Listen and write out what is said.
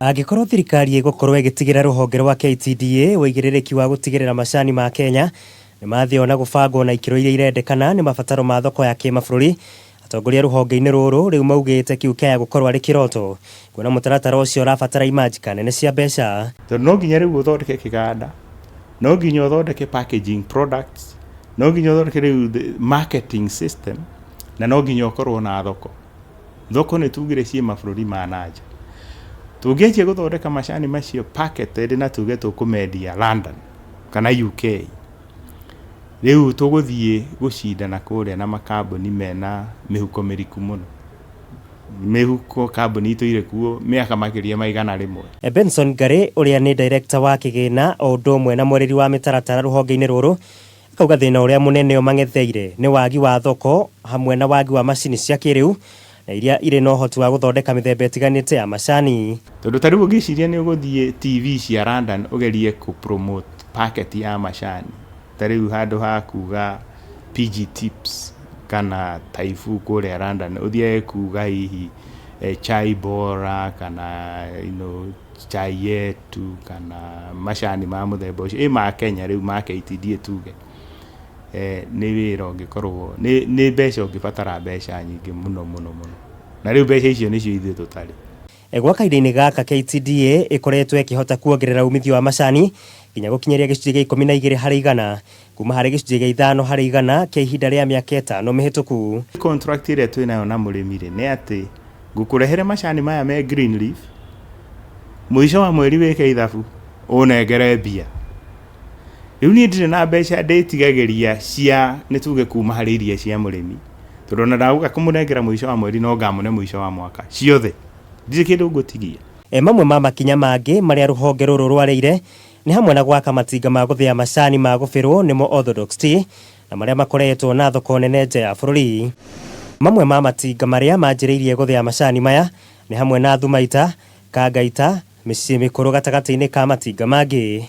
Angĩkorwo thirikari ĩgũkorwo ĩgĩtigĩra rũhonge rwa KTDA ũigĩrĩrĩki wa gũtigĩrĩra macani ma Kenya nĩmathĩo na gũbangwo na ikĩro iria irendekana nĩ mabataro ma thoko ya kĩmabũrũri, atongoria rũhonge-inĩ rũrũ rĩu maugĩte kĩu kĩaya gũkorwo arĩ kĩroto kuona mũtaratara ũcio ũrabatara imanjika nene cia mbeca. Tondũ no nginya rĩu ũthondeke kĩganda, no nginya ũthondeke packaging products, no nginya ũthondeke rĩu marketing system, na no nginya ũkorwo na thoko. Thoko nĩ tugire ciĩ mabũrũri ma na nja. Tũngĩanjia gũthondeka macani macio packeted na tuge tũkũmendia London kana UK, rĩu tũgũthiĩ gũcindana kũrĩa na makambuni mena mĩhuko mĩriku mũno. Mĩhuko kambuni itũire kuo mĩaka makĩria ma 100. Benson Ngari ũrĩa nĩ director wa kĩgĩna o ũndũ ũmwe na mwereri wa mĩtaratara rũhonge-inĩ rũrũ akauga thĩna ũrĩa mũnene ũmang'etheire nĩ wagi wa thoko hamwe na wagi wa macini cia kĩrĩu na iria irĩ na ũhoti wa gũthondeka mĩthemba ĩtiganĩte ya macani. Tondũ ta rĩu ũngĩciria nĩ ũgũthiĩ TV cia London ũgerie kũ promote packet ya macani, ta rĩu handũ ha kuga PG Tips kana Taifu kũrĩa London, ũthiage kuga hihi chai bora kana chai yetu kana macani ma mũthemba ũcio, ĩ ma Kenya rĩu ma KTDA tuge, nĩ wĩra ũngĩkorwo, nĩ mbeca ũngĩbatara mbeca nyingĩ mũno mũno mũno, na rĩu mbeca icio nĩcio ithuĩ tũtarĩ. Gwa kahinda-inĩ gaka KTDA ĩkoretwo ĩkĩhota kuongerera umithio wa macani nginya gũkinyĩria gĩcunjĩ gĩa 12 harĩ igana kuma harĩ gĩcunjĩ gĩa 5% kĩa ihinda rĩa mĩaka 5 mĩhĩtũku. Contract ĩrĩa twĩnayo na mũrĩmi rĩ, nĩ atĩ ngũkũrehere macani maya me green leaf, mũico wa mweri wĩke ithabu ũnengere mbia. Rĩu niĩ ndirĩ na mbeca ndĩtigagĩria cia nĩ tuge kuma harĩ iria cia mũrĩmi, tondũ ona ndagũka kũmũnengera mũico wa mweri no ngamũne mũico wa mwaka ciothe, ndirĩ kĩndũ ngũtigia. Mamwe ma makinya mangĩ marĩa rũhonge rũrũ rwarĩire nĩ hamwe na gwaka matinga ma gũthĩa macani ma gũbĩrwo nĩmo Orthodox Tea na marĩa makoretwo na thoko nene nja ya bũrũri. Mamwe ma matinga marĩa manjĩrĩirie gũthĩa macani maya nĩ hamwe na Thumaita, Kangaita, mĩciĩ mĩkũrũ gatagatĩ-inĩ ka matinga mangĩ.